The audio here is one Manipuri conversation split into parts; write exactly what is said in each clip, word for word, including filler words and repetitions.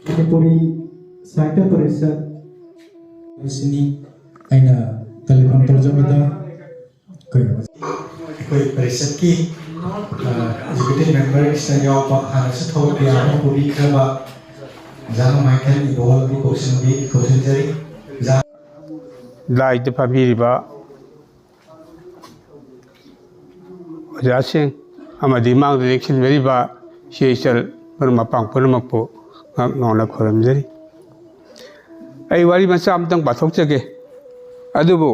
ꯃꯅꯤꯄꯨꯔꯤ ꯁꯥꯍꯤꯇ꯭ꯌ ꯄꯔꯤꯁꯠ ꯑꯁꯤꯅꯤ꯫ ꯑꯩꯅ ꯇꯦꯂꯤꯐꯣꯟ ꯇꯧꯖꯕꯗ ꯑꯩꯈꯣꯏ ꯑꯩꯈꯣꯏ ꯄꯔꯤꯁꯠꯀꯤ ꯑꯦꯛꯖꯤꯀ꯭ꯌꯨꯇꯤꯚ ꯃꯦꯝꯕꯔꯁꯤꯗ ꯌꯥꯎꯕ, ꯍꯥꯟꯅꯁꯨ ꯊꯕꯛ ꯀꯌꯥ ꯑꯃ ꯄꯨꯕꯤꯈ꯭ꯔꯕ ꯑꯣꯖꯥ ꯃꯥꯏꯀꯦꯜ ꯏꯕꯣꯍꯜꯕꯨ ꯀꯧꯁꯤꯟꯕꯤ ꯀꯧꯁꯤꯟꯖꯔꯤ꯫ ꯑꯣꯖꯥ ꯂꯥꯏꯗ ꯐꯝꯕꯤꯔꯤꯕ ꯑꯣꯖꯥꯁꯤꯡ ꯑꯃꯗꯤ ꯃꯥꯡꯗ ꯂꯦꯡꯁꯤꯟꯕꯤꯔꯤꯕ ꯏꯆꯦ ꯏꯆꯜ ꯃꯔꯨꯞ ꯃꯄꯥꯡ ꯄꯨꯝꯅꯃꯛꯄꯨ ꯉꯛ ꯅꯧꯅ ꯈꯨꯔꯨꯝꯖꯔꯤ꯫ ꯑꯩ ꯋꯥꯔꯤ ꯃꯆꯥ ꯑꯃꯇꯪ ꯄꯥꯊꯣꯛꯆꯒꯦ꯫ ꯑꯗꯨꯕꯨ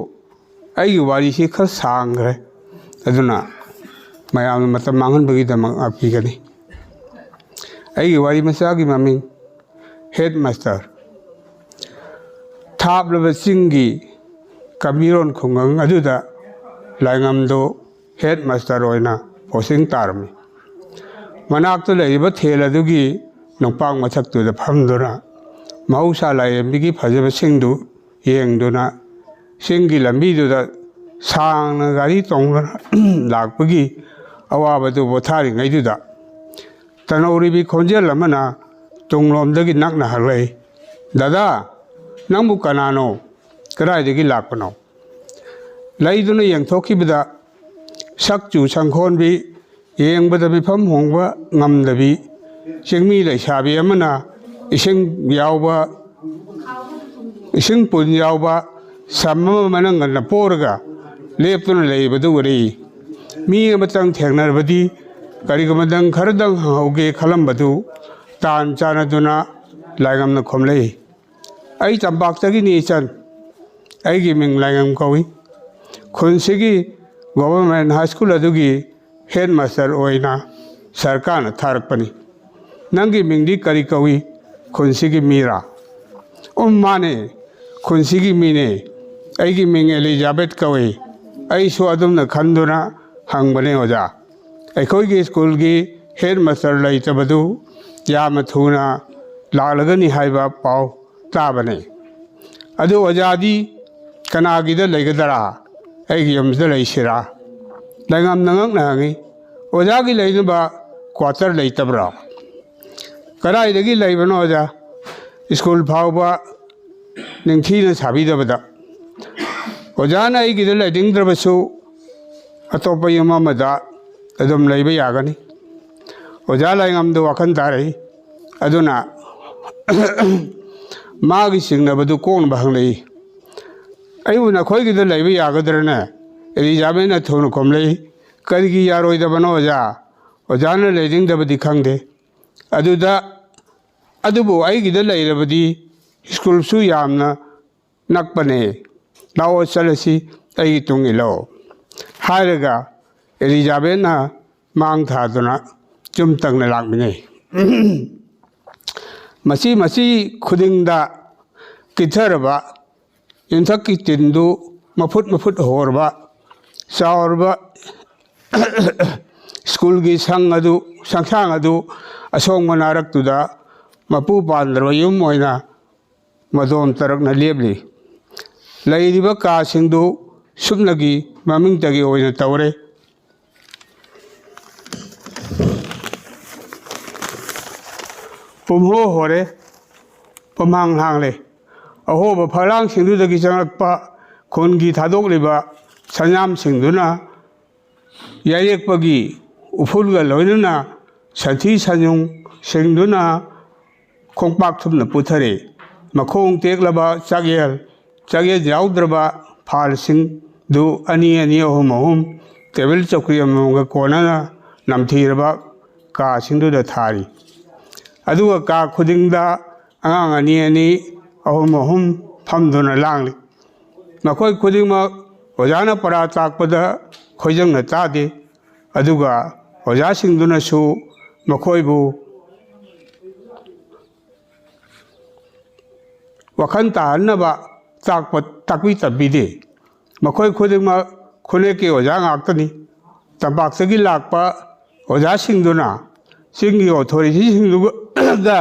ꯑꯩꯒꯤ ꯋꯥꯔꯤꯁꯤ ꯈꯔ ꯁꯥꯡꯈ꯭ꯔꯦ, ꯑꯗꯨꯅ ꯃꯌꯥꯝꯅ ꯃꯇꯝ ꯃꯥꯡꯍꯟꯕꯒꯤꯗꯃꯛ ꯉꯥꯛꯄꯤꯒꯅꯤ꯫ ꯑꯩꯒꯤ ꯋꯥꯔꯤ ꯃꯆꯥꯒꯤ ꯃꯃꯤꯡ ꯍꯦꯗ ꯃꯥꯁꯇꯔ꯫ ꯊꯥꯞꯂꯕ ꯆꯤꯡꯒꯤ ꯀꯃꯤꯔꯣꯟ ꯈꯨꯡꯒꯪ ꯑꯗꯨꯗ ꯂꯥꯏꯉꯝꯗꯨ ꯍꯦꯗ ꯃꯥꯁꯇꯔ ꯑꯣꯏꯅ ꯄꯣꯁꯇꯤꯡ ꯇꯥꯔꯝꯃꯤ꯫ ꯃꯅꯥꯛꯇ ꯂꯩꯔꯤꯕ ꯊꯦꯜ ꯑꯗꯨꯒꯤ ꯅꯨꯄꯥꯡ ꯃꯊꯛꯇꯨꯗ ꯐꯝꯗꯨꯅ ꯃꯍꯧꯁꯥ ꯂꯥꯏꯔꯦꯝꯕꯤꯒꯤ ꯐꯖꯕꯁꯤꯡꯗꯨ ꯌꯦꯡꯗꯨꯅ ꯆꯤꯡꯒꯤ ꯂꯝꯕꯤꯗꯨꯗ ꯁꯥꯡꯅ ꯒꯥꯔꯤ ꯇꯣꯡꯗꯨꯅ ꯂꯥꯛꯄꯒꯤ ꯑꯋꯥꯕꯗꯨ ꯄꯣꯊꯥꯔꯤꯉꯩꯗꯨꯗ ꯇꯅꯧꯔꯤꯕꯤ ꯈꯣꯟꯖꯦꯜ ꯑꯃꯅ ꯇꯨꯡꯂꯣꯝꯗꯒꯤ ꯅꯛꯅ ꯍꯜꯂꯛꯏ, "ꯗꯥꯗꯥ, ꯅꯪꯕꯨ ꯀꯅꯥꯅꯣ? ꯀꯗꯥꯏꯗꯒꯤ ꯂꯥꯛꯄꯅꯣ?" ꯂꯩꯗꯨꯅ ꯌꯦꯡꯊꯣꯛꯈꯤꯕꯗ ꯁꯛ ꯆꯨ ꯁꯪꯈꯣꯟꯕꯤ, ꯌꯦꯡꯕꯗ ꯃꯤꯐꯝ ꯍꯣꯡꯕ ꯉꯝꯗꯕꯤ ꯆꯤꯡꯃꯤ ꯂꯩꯁꯥꯕꯤ ꯑꯃꯅ ꯏꯁꯤꯡ ꯌꯥꯎꯕ, ꯏꯁꯤꯡ ꯄꯨꯟ ꯌꯥꯎꯕ ꯁꯝ ꯑꯃ ꯃꯅꯪꯒꯟꯅ ꯄꯣꯔꯒ ꯂꯦꯞꯇꯨꯅ ꯂꯩꯕꯗꯨ ꯎꯔꯛꯏ꯫ ꯃꯤ ꯑꯃꯇꯪ ꯊꯦꯡꯅꯔꯕꯗꯤ ꯀꯔꯤꯒꯨꯝꯕꯗꯪ ꯈꯔꯗꯪ ꯍꯪꯍꯧꯒꯦ ꯈꯜꯂꯝꯕꯗꯨ ꯇꯥꯟ ꯆꯥꯟꯅꯗꯨꯅ ꯂꯥꯏꯉꯝꯅ ꯈꯣꯝꯂꯛꯏ꯫ "ꯑꯩ ꯇꯝꯄꯥꯛꯇꯒꯤꯅꯤ ꯏꯆꯟ꯫ ꯑꯩꯒꯤ ꯃꯤꯡ ꯂꯥꯏꯉꯝ ꯀꯧꯏ꯫ ꯈꯨꯟꯁꯤꯒꯤ ꯒꯣꯚꯔꯟꯃꯦꯟ ꯍꯥꯏ ꯁ꯭ꯀꯨꯜ ꯑꯗꯨꯒꯤ ꯍꯦꯗ ꯃꯥꯁꯇꯔ ꯑꯣꯏꯅ ꯁꯔꯀꯥꯔꯅ ꯊꯥꯔꯛꯄꯅꯤ꯫ ꯅꯪꯒꯤ ꯃꯤꯡꯗꯤ ꯀꯔꯤ ꯀꯧꯏ? ꯈꯨꯟꯁꯤꯒꯤ ꯃꯤꯔꯥ?" "ꯎꯝ, ꯃꯥꯅꯦ, ꯈꯨꯟꯁꯤꯒꯤ ꯃꯤꯅꯦ꯫ ꯑꯩꯒꯤ ꯃꯤꯡ ꯑꯦꯂꯤꯖꯥꯕꯦꯠ ꯀꯧꯏ꯫ ꯑꯩꯁꯨ ꯑꯗꯨꯝꯅ ꯈꯟꯗꯨꯅ ꯍꯪꯕꯅꯦ ꯑꯣꯖꯥ꯫ ꯑꯩꯈꯣꯏꯒꯤ ꯁ꯭ꯀꯨꯜꯒꯤ ꯍꯦꯗ ꯃꯥꯁꯇꯔ ꯂꯩꯇꯕꯗꯨ ꯌꯥꯝꯅ ꯊꯨꯅ ꯂꯥꯛꯂꯒꯅꯤ ꯍꯥꯏꯕ ꯄꯥꯎ ꯇꯥꯕꯅꯦ꯫ ꯑꯗꯨ ꯑꯣꯖꯥꯗꯤ ꯀꯅꯥꯒꯤꯗ ꯂꯩꯒꯗ꯭ꯔꯥ? ꯑꯩꯒꯤ ꯌꯨꯝꯁꯤꯗ ꯂꯩꯁꯤꯔꯥ?" ꯂꯥꯏꯉꯝꯅ ꯉꯛꯅ ꯍꯪꯉꯤ, "ꯑꯣꯖꯥꯒꯤ ꯂꯩꯅꯕ ꯀ꯭ꯋꯥꯇꯔ ꯂꯩꯇꯕ꯭ꯔꯣ?" "ꯀꯗꯥꯏꯗꯒꯤ ꯂꯩꯕꯅꯣ ꯑꯣꯖꯥ? ꯁ꯭ꯀꯨꯜ ꯐꯥꯎꯕ ꯅꯤꯡꯊꯤꯅ ꯁꯥꯕꯤꯗꯕꯗ, ꯑꯣꯖꯥꯅ ꯑꯩꯒꯤꯗ ꯂꯩꯅꯤꯡꯗ꯭ꯔꯕꯁꯨ ꯑꯇꯣꯞꯄ ꯌꯨꯝ ꯑꯃꯗ ꯑꯗꯨꯝ ꯂꯩꯕ ꯌꯥꯒꯅꯤ꯫ ꯑꯣꯖꯥ ꯂꯥꯏꯉꯝꯗ ꯋꯥꯈꯜ ꯇꯥꯔꯛꯏ꯫ ꯑꯗꯨꯅ ꯃꯥꯒꯤ ꯆꯤꯡꯅꯕꯗꯨ ꯀꯣꯛꯅꯕ ꯍꯪꯂꯛꯏ꯫ "ꯑꯩꯕꯨ ꯅꯈꯣꯏꯒꯤꯗ ꯂꯩꯕ ꯌꯥꯒꯗ꯭ꯔꯅꯦ?" ꯑꯦꯂꯤꯖꯥꯕꯦꯠꯅ ꯊꯨꯅ ꯈꯨꯝꯂꯛꯏ꯫ "ꯀꯔꯤꯒꯤ ꯌꯥꯔꯣꯏꯗꯕꯅꯣ ꯑꯣꯖꯥ? ꯑꯣꯖꯥꯅ ꯂꯩꯅꯤꯡꯗꯕꯗꯤ ꯈꯪꯗꯦ꯫ ꯑꯗꯨꯗ, ꯑꯗꯨꯕꯨ ꯑꯩꯒꯤꯗ ꯂꯩꯔꯕꯗꯤ ꯁ꯭ꯀꯨꯜꯁꯨ ꯌꯥꯝꯅ ꯅꯛꯄꯅꯦ꯫ ꯂꯥꯛꯑꯣ ꯆꯠꯂꯁꯤ, ꯑꯩꯒꯤ ꯇꯨꯡ ꯏꯜꯂꯣ" ꯍꯥꯏꯔꯒ ꯑꯦꯂꯤꯖꯥꯕꯦꯠꯅ ꯃꯥꯡ ꯊꯥꯗꯨꯅ ꯌꯨꯝ ꯇꯪꯅ ꯂꯥꯛꯃꯤꯟꯅꯩ꯫ ꯃꯁꯤ, ꯃꯁꯤ ꯈꯨꯗꯤꯡꯗ ꯀꯤꯊꯔꯕ ꯌꯨꯝꯊꯛꯀꯤ ꯇꯤꯟꯗꯨ ꯃꯐꯨꯠ ꯃꯐꯨꯠ ꯍꯣꯔꯕ, ꯆꯥꯎꯔꯕ ꯁ꯭ꯀꯨꯜꯒꯤ ꯁꯪ ꯑꯗꯨ, ꯁꯪꯁꯥꯡ ꯑꯗꯨ ꯑꯁꯣꯡꯕ ꯅꯥꯔꯛꯇꯨꯗ ꯃꯄꯨ ꯄꯥꯟꯗ꯭ꯔꯕ ꯌꯨꯝ ꯑꯣꯏꯅ ꯃꯗꯣꯝ ꯇꯔꯛꯅ ꯂꯦꯞꯂꯤ꯫ ꯂꯩꯔꯤꯕ ꯀꯥꯁꯤꯡꯗꯨ ꯁꯨꯞꯅꯒꯤ ꯃꯃꯤꯡꯇꯒꯤ ꯑꯣꯏꯅ ꯇꯧꯔꯦ꯫ ꯄꯨꯝꯍꯣ ꯍꯣꯔꯦ, ꯄꯨꯝꯍꯥꯡ ꯍꯥꯡꯂꯦ꯫ ꯑꯍꯣꯕ ꯐꯛꯂꯥꯡꯁꯤꯡꯗꯨꯗꯒꯤ ꯆꯪꯂꯛꯄ ꯈꯨꯟꯒꯤ ꯊꯥꯗꯣꯛꯂꯤꯕ ꯁꯟꯌꯥꯝꯁꯤꯡꯗꯨꯅ ꯌꯥꯏꯌꯦꯛꯄꯒꯤ ꯎꯐꯨꯜꯒ ꯂꯣꯏꯅꯅ ꯁꯟꯊꯤ ꯁꯟꯌꯨꯡ ꯁꯤꯡꯗꯨꯅ ꯈꯣꯡꯄꯥꯛ ꯊꯨꯝꯅ ꯄꯨꯊꯔꯛꯏ꯫ ꯃꯈꯣꯡ ꯇꯦꯛꯂꯕ ꯆꯥꯛꯌꯦꯜ, ꯆꯥꯛꯌꯦꯜ ꯌꯥꯎꯗ꯭ꯔꯕ ꯐꯥꯜꯁꯤꯡꯗꯨ ꯑꯅꯤ ꯑꯅꯤ, ꯑꯍꯨꯝ ꯑꯍꯨꯝ, ꯇꯦꯕꯜ ꯆꯧꯀ꯭ꯔꯤ ꯑꯃꯃꯝꯒ ꯀꯣꯟꯅꯅ ꯅꯝꯊꯤꯔꯕ ꯀꯥꯁꯤꯡꯗꯨꯗ ꯊꯥꯔꯤ꯫ ꯑꯗꯨꯒ ꯀꯥ ꯈꯨꯗꯤꯡꯗ ꯑꯉꯥꯡ ꯑꯅꯤ ꯑꯅꯤ, ꯑꯍꯨꯝ ꯑꯍꯨꯝ ꯐꯝꯗꯨꯅ ꯂꯥꯡꯂꯤ꯫ ꯃꯈꯣꯏ ꯈꯨꯗꯤꯡꯃꯛ ꯑꯣꯖꯥꯅ ꯄꯔꯥ ꯇꯥꯛꯄꯗ ꯈꯣꯏꯖꯪꯅ ꯇꯥꯗꯦ꯫ ꯑꯗꯨꯒ ꯑꯣꯖꯥꯁꯤꯡꯗꯨꯅꯁꯨ ꯃꯈꯣꯏꯕꯨ ꯋꯥꯈꯜ ꯇꯥꯍꯟꯅꯕ ꯇꯥꯛꯄ, ꯇꯥꯛꯄꯤ ꯇꯝꯕꯤꯗꯦ꯫ ꯃꯈꯣꯏ ꯈꯨꯗꯤꯡꯃꯛ ꯈꯨꯂꯦꯛꯀꯤ ꯑꯣꯖꯥ ꯉꯥꯛꯇꯅꯤ꯫ ꯇꯝꯄꯥꯛꯇꯒꯤ ꯂꯥꯛꯄ ꯑꯣꯖꯥꯁꯤꯡꯗꯨꯅ ꯆꯤꯡꯒꯤ ꯑꯣꯊꯣꯔꯤꯇꯤꯁꯤꯡꯗꯨꯒ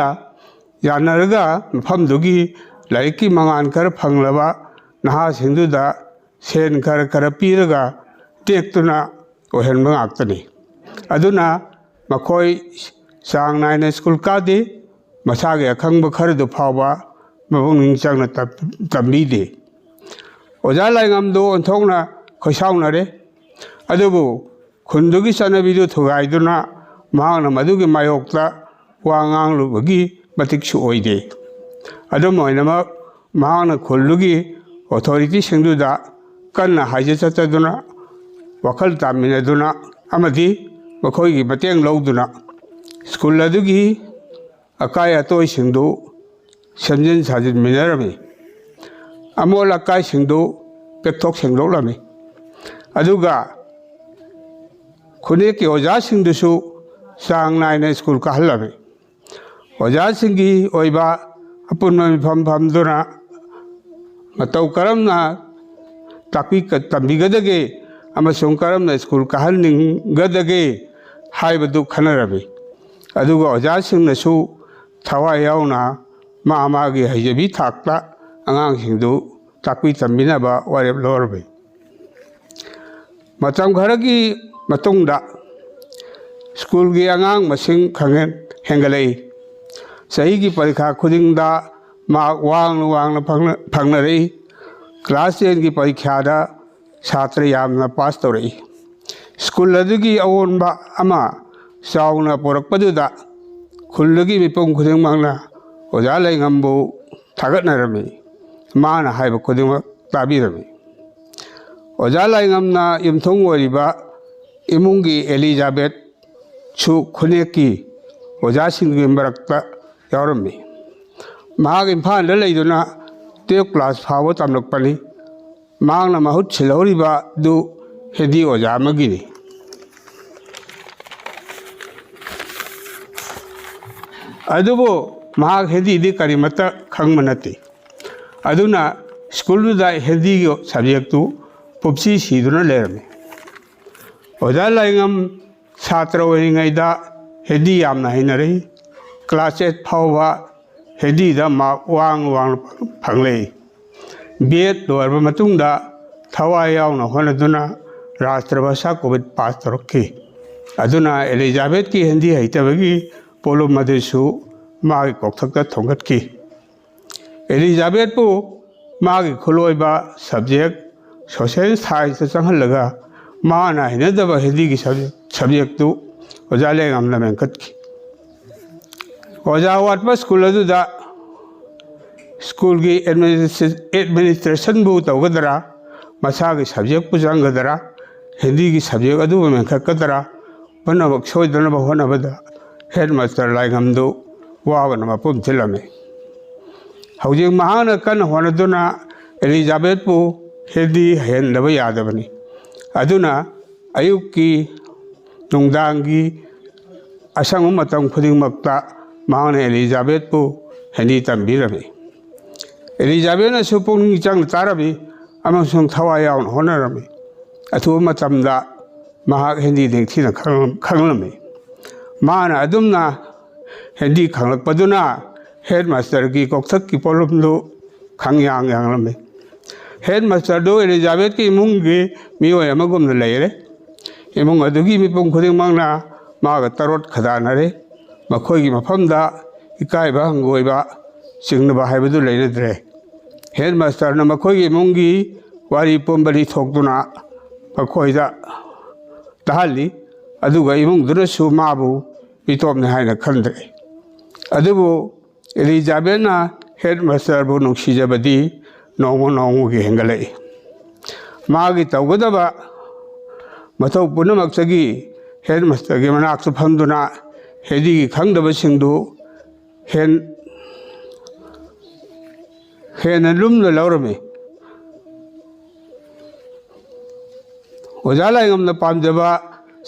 ꯌꯥꯅꯔꯒ ꯃꯐꯝꯗꯨꯒꯤ ꯂꯥꯏꯔꯤꯛꯀꯤ ꯃꯉꯥꯜ ꯈꯔ ꯐꯪꯂꯕ ꯅꯍꯥꯁꯤꯡꯗꯨꯗ ꯁꯦꯟ ꯈꯔ ꯈꯔ ꯄꯤꯔꯒ ꯇꯦꯛꯇꯨꯅ ꯑꯣꯏꯍꯟꯕ ꯉꯥꯛꯇꯅꯤ꯫ ꯑꯗꯨꯅ ꯃꯈꯣꯏ ꯆꯥꯡ ꯅꯥꯏꯅ ꯁ꯭ꯀꯨꯜ ꯀꯥꯗꯦ꯫ ꯃꯁꯥꯒꯤ ꯑꯈꯪꯕ ꯈꯔꯗꯨ ꯐꯥꯎꯕ ꯃꯄꯨꯛꯅꯤꯡ ꯆꯪꯅ ꯇꯝ-, ꯇꯝꯕꯤꯗꯦ꯫ ꯑꯣꯖꯥ ꯂꯥꯏꯉꯝꯗꯨ ꯑꯣꯟꯊꯣꯛꯅ ꯈꯣꯏꯁꯥꯎꯅꯔꯦ꯫ ꯑꯗꯨꯕꯨ ꯈꯨꯟꯗꯨꯒꯤ ꯆꯠꯅꯕꯤꯗꯨ ꯊꯨꯒꯥꯏꯗꯨꯅ ꯃꯍꯥꯛꯅ ꯃꯗꯨꯒꯤ ꯃꯥꯌꯣꯛꯇ ꯋꯥ ꯉꯥꯡꯂꯨꯕꯒꯤ ꯃꯇꯤꯛꯁꯨ ꯑꯣꯏꯗꯦ꯫ ꯑꯗꯨꯝ ꯑꯣꯏꯅꯃꯛ, ꯃꯍꯥꯛꯅ ꯈꯨꯜꯗꯨꯒꯤ ꯑꯣꯊꯣꯔꯤꯇꯤꯁꯤꯡꯗꯨꯗ ꯀꯟꯅ ꯍꯥꯏꯖ ꯆꯠꯆꯗꯨꯅ, ꯋꯥꯈꯜ ꯇꯥꯃꯤꯟꯅꯗꯨꯅ ꯑꯃꯗꯤ ꯃꯈꯣꯏꯒꯤ ꯃꯇꯦꯡ ꯂꯧꯗꯨꯅ ꯁ꯭ꯀꯨꯜ ꯑꯗꯨꯒꯤ ꯑꯀꯥꯏ ꯑꯇꯣꯏꯁꯤꯡꯗꯨ ꯁꯦꯝꯖꯤꯟ ꯁꯥꯖꯤꯟꯃꯤꯟꯅꯔꯝꯃꯤ꯫ ꯑꯃꯣꯠ ꯑꯀꯥꯏꯁꯤꯡꯗꯨ ꯄꯦꯛꯊꯣꯛ ꯁꯦꯡꯗꯣꯛꯂꯝꯃꯤ꯫ ꯑꯗꯨꯒ ꯈꯨꯟꯅꯦꯛꯀꯤ ꯑꯣꯖꯥꯁꯤꯡꯗꯨꯁꯨ ꯆꯥꯡ ꯅꯥꯏꯅ ꯁ꯭ꯀꯨꯜ ꯀꯥꯍꯜꯂꯝꯃꯤ꯫ ꯑꯣꯖꯥꯁꯤꯡꯒꯤ ꯑꯣꯏꯕ ꯑꯄꯨꯟꯕ ꯃꯤꯐꯝ ꯐꯝꯗꯨꯅ ꯃꯇꯧ ꯀꯔꯝꯅ ꯇꯥꯛꯄꯤ ꯇꯝꯕꯤꯒꯗꯒꯦ ꯑꯃꯁꯨꯡ ꯀꯔꯝꯅ ꯁ꯭ꯀꯨꯜ ꯀꯥꯍꯟꯅꯤꯡꯒꯗꯒꯦ ꯍꯥꯏꯕꯗꯨ ꯈꯟꯅꯔꯝꯃꯤ꯫ ꯑꯗꯨꯒ ꯑꯣꯖꯥꯁꯤꯡꯅꯁꯨ ꯊꯋꯥꯏ ꯌꯥꯎꯅ ꯃꯥ ꯃꯥꯒꯤ ꯍꯩꯖꯕꯤ ꯊꯥꯛꯇ ꯑꯉꯥꯡꯁꯤꯡꯗꯨ ꯇꯥꯛꯄꯤ ꯇꯝꯕꯤꯅꯕ ꯋꯥꯔꯦꯞ ꯂꯧꯔꯝꯃꯤ꯫ ꯃꯇꯝ ꯈꯔꯒꯤ ꯃꯇꯨꯡꯗ ꯁ꯭ꯀꯨꯜꯒꯤ ꯑꯉꯥꯡ ꯃꯁꯤꯡ ꯈꯪꯍꯦꯟ ꯍꯦꯟꯒꯠꯂꯛꯏ꯫ ꯆꯍꯤꯒꯤ ꯄꯔꯤꯈꯥ ꯈꯨꯗꯤꯡꯗ ꯃꯥꯔꯛ ꯋꯥꯡꯅ ꯋꯥꯡꯅ ꯐꯪꯅ-, ꯐꯪꯅꯔꯛꯏ꯫ ꯀ꯭ꯂꯥꯁ ꯇꯦꯟꯒꯤ ꯄꯔꯤꯈ꯭ꯌꯥꯗ ꯁꯥꯇ꯭ꯔ ꯌꯥꯝꯅ ꯄꯥꯁ ꯇꯧꯔꯛꯏ꯫ ꯁ꯭ꯀꯨꯜ ꯑꯗꯨꯒꯤ ꯑꯑꯣꯟꯕ ꯑꯃ ꯆꯥꯎꯅ ꯄꯨꯔꯛꯄꯗꯨꯗ ꯈꯨꯜꯗꯨꯒꯤ ꯃꯤꯄꯨꯝ ꯈꯨꯗꯤꯡꯃꯛꯅ ꯑꯣꯖꯥ ꯂꯩꯉꯝꯕꯨ ꯊꯥꯒꯠꯅꯔꯝꯃꯤ꯫ ꯃꯥꯅ ꯍꯥꯏꯕ ꯈꯨꯗꯤꯡꯃꯛ ꯇꯥꯕꯤꯔꯝꯃꯤ꯫ ꯑꯣꯖꯥ ꯂꯥꯏꯉꯝꯅ ꯌꯨꯝꯊꯣꯡ ꯑꯣꯏꯔꯤꯕ ꯏꯃꯨꯡꯒꯤ ꯑꯦꯂꯤꯖꯥꯕꯦꯠꯁꯨ ꯈꯨꯟꯅꯦꯛꯀꯤ ꯑꯣꯖꯥꯁꯤꯡꯒꯤ ꯃꯔꯛꯇ ꯌꯥꯎꯔꯝꯃꯤ꯫ ꯃꯍꯥꯛ ꯏꯝꯐꯥꯜꯗ ꯂꯩꯗꯨꯅ ꯇꯨꯌꯦꯜꯐ ꯀ꯭ꯂꯥꯁ ꯐꯥꯎꯕ ꯇꯝꯂꯛꯄꯅꯤ꯫ ꯃꯍꯥꯛꯅ ꯃꯍꯨꯠ ꯁꯤꯜꯍꯧꯔꯤꯕꯗꯨ ꯍꯤꯟꯗꯤ ꯑꯣꯖꯥ ꯑꯃꯒꯤꯅꯤ꯫ ꯑꯗꯨꯕꯨ ꯃꯍꯥꯛ ꯍꯤꯟꯗꯤꯗꯤ ꯀꯔꯤꯃꯠꯇ ꯈꯪꯕ ꯅꯠꯇꯦ꯫ ꯑꯗꯨꯅ ꯁ꯭ꯀꯨꯜꯗꯨꯗ ꯍꯤꯟꯗꯤꯒꯤ ꯁꯕꯖꯦꯛꯇꯨ ꯄꯨꯞꯁꯤ ꯁꯤꯗꯨꯅ ꯂꯩꯔꯝꯃꯤ꯫ ꯑꯣꯖꯥ ꯂꯥꯏꯉꯝ ꯁꯥꯇ꯭ꯔ ꯑꯣꯏꯔꯤꯉꯩꯗ ꯍꯤꯟꯗꯤ ꯌꯥꯝꯅ ꯍꯩꯅꯔꯛꯏ꯫ ꯀ꯭ꯂꯥꯁ ꯑꯩꯠ ꯐꯥꯎꯕ ꯍꯤꯟꯗꯤꯗ ꯃꯥꯔꯛ ꯋꯥꯡ ꯋꯥꯡꯅ ꯐꯪꯂꯛꯏ꯫ ꯕꯤ ꯑꯦꯗ ꯂꯣꯏꯔꯕ ꯃꯇꯨꯡꯗ ꯊꯋꯥꯏ ꯌꯥꯎꯅ ꯍꯣꯠꯅꯗꯨꯅ ꯔꯥꯁꯇ꯭ꯔ ꯚꯥꯁꯥ ꯀꯣꯚꯤꯗ ꯄꯥꯁ ꯇꯧꯔꯛꯈꯤ꯫ ꯑꯗꯨꯅ ꯑꯦꯂꯤꯖꯥꯕꯦꯠꯀꯤ ꯍꯤꯟꯗꯤ ꯍꯩꯇꯕꯒꯤ ꯄꯣꯠꯂꯨꯝ ꯑꯗꯨꯁꯨ ꯃꯥꯒꯤ ꯀꯣꯛꯊꯛꯇ ꯊꯣꯡꯒꯠꯈꯤ꯫ ꯑꯦꯂꯤꯖꯥꯕꯦꯠꯄꯨ ꯃꯥꯒꯤ ꯈꯨꯠꯂꯣꯏꯕ subject social scienceꯇ ꯆꯪꯍꯜꯂꯒ ꯃꯥꯅ ꯍꯩꯅꯗꯕ ꯍꯤꯟꯗꯤꯒꯤ subject, subjectꯇꯨ ꯑꯣꯖꯥ ꯂꯩꯉꯝꯅ ꯃꯦꯟꯈꯠꯈꯤ꯫ ꯑꯣꯖꯥ ꯋꯥꯠꯄ ꯁ꯭ꯀꯨꯜ ꯑꯗꯨꯗ ꯁ꯭ꯀꯨꯜꯒꯤ administration, administrationꯕꯨ ꯇꯧꯒꯗ꯭ꯔꯥ, ꯃꯁꯥꯒꯤ subjectꯄꯨ ꯆꯪꯒꯗ꯭ꯔꯥ, ꯍꯤꯟꯗꯤꯒꯤ subject ꯑꯗꯨꯕꯨ ꯃꯦꯟꯈꯠꯀꯗ꯭ꯔꯥ, ꯄꯨꯝꯅꯃꯛ ꯁꯣꯏꯗꯅꯕ ꯍꯣꯠꯅꯕꯗ headmaster ꯂꯥꯏꯉꯝꯗꯨ ꯋꯥꯕꯅ ꯃꯄꯨꯝ ꯊꯤꯜꯂꯝꯃꯤ꯫ ꯍꯧꯖꯤꯛ ꯃꯍꯥꯛꯅ ꯀꯟꯅ ꯍꯣꯠꯅꯗꯨꯅ ꯑꯦꯂꯤꯖꯥꯕꯦꯠꯄꯨ ꯍꯤꯟꯗꯤ ꯍꯩꯍꯟꯗꯕ ꯌꯥꯗꯕꯅꯤ꯫ ꯑꯗꯨꯅ ꯑꯌꯨꯛꯀꯤ, ꯅꯨꯡꯗꯥꯡꯒꯤ, ꯑꯁꯪꯕ ꯃꯇꯝ ꯈꯨꯗꯤꯡꯃꯛꯇ ꯃꯍꯥꯛꯅ ꯑꯦꯂꯤꯖꯥꯕꯦꯠꯄꯨ ꯍꯤꯟꯗꯤ ꯇꯝꯕꯤꯔꯝꯃꯤ꯫ ꯑꯦꯂꯤꯖꯥꯕꯦꯠꯅꯁꯨ ꯄꯨꯛꯅꯤꯡ ꯆꯪꯅ ꯇꯥꯔꯝꯃꯤ ꯑꯃꯁꯨꯡ ꯊꯋꯥꯏ ꯌꯥꯎꯅ ꯍꯣꯠꯅꯔꯝꯃꯤ꯫ ꯑꯊꯨꯕ ꯃꯇꯝꯗ ꯃꯍꯥꯛ ꯍꯤꯟꯗꯤ ꯅꯤꯡꯊꯤꯅ ꯈꯪ-, ꯈꯪꯂꯝꯃꯤ꯫ ꯃꯥꯅ ꯑꯗꯨꯝꯅ ꯍꯤꯟꯗꯤ ꯈꯪꯂꯛꯄꯗꯨꯅ headmasterꯒꯤ ꯀꯣꯛꯊꯛꯀꯤ ꯄꯣꯠꯂꯨꯝꯗꯨ ꯈꯪꯌꯥꯡ ꯌꯥꯡꯂꯝꯃꯤ꯫ Headmasterꯗꯨ ꯑꯦꯂꯤꯖꯥꯕꯦꯠꯀꯤ ꯏꯃꯨꯡꯒꯤ ꯃꯤꯑꯣꯏ ꯑꯃꯒꯨꯝꯅ ꯂꯩꯔꯦ꯫ ꯏꯃꯨꯡ ꯑꯗꯨꯒꯤ ꯃꯤꯄꯨꯝ ꯈꯨꯗꯤꯡꯃꯛꯅ ꯃꯥꯒ ꯇꯔꯣꯠ ꯈꯗꯥꯅꯔꯦ꯫ ꯃꯈꯣꯏꯒꯤ ꯃꯐꯝꯗ ꯏꯀꯥꯏꯕ, ꯍꯪꯒꯣꯏꯕ, ꯆꯤꯡꯅꯕ ꯍꯥꯏꯕꯗꯨ ꯂꯩꯅꯗ꯭ꯔꯦ꯫ Headmasterꯅ ꯃꯈꯣꯏꯒꯤ ꯏꯃꯨꯡꯒꯤ ꯋꯥꯔꯤ ꯄꯨꯝꯕ ꯂꯤꯊꯣꯛꯇꯨꯅ ꯃꯈꯣꯏꯗ ꯇꯥꯍꯜꯂꯤ, ꯑꯗꯨꯒ ꯏꯃꯨꯡꯗꯨꯅꯁꯨ ꯃꯥꯕꯨ ꯃꯤꯇꯣꯞꯅꯤ ꯍꯥꯏꯅ ꯈꯟꯗ꯭ꯔꯦ꯫ ꯑꯗꯨꯕꯨ ꯑꯦꯂꯤꯖꯥꯕꯦꯠꯅ headmasterꯕꯨ ꯅꯨꯡꯁꯤꯖꯕꯗꯤ ꯅꯣꯡꯃ ꯅꯣꯡꯃꯒꯤ ꯍꯦꯟꯒꯠꯂꯛꯏ꯫ ꯃꯥꯒꯤ ꯇꯧꯒꯗꯕ ꯃꯊꯧ ꯄꯨꯝꯅꯃꯛꯇꯒꯤ headmasterꯒꯤ ꯃꯅꯥꯛꯇ ꯐꯝꯗꯨꯅ ꯍꯤꯟꯗꯤꯒꯤ ꯈꯪꯗꯕꯁꯤꯡꯗꯨ ꯍꯦꯟ-, ꯍꯦꯟꯅ ꯂꯨꯝꯅ ꯂꯧꯔꯝꯃꯤ꯫ ꯑꯣꯖꯥ ꯂꯥꯏꯉꯝꯅ ꯄꯥꯝꯖꯕ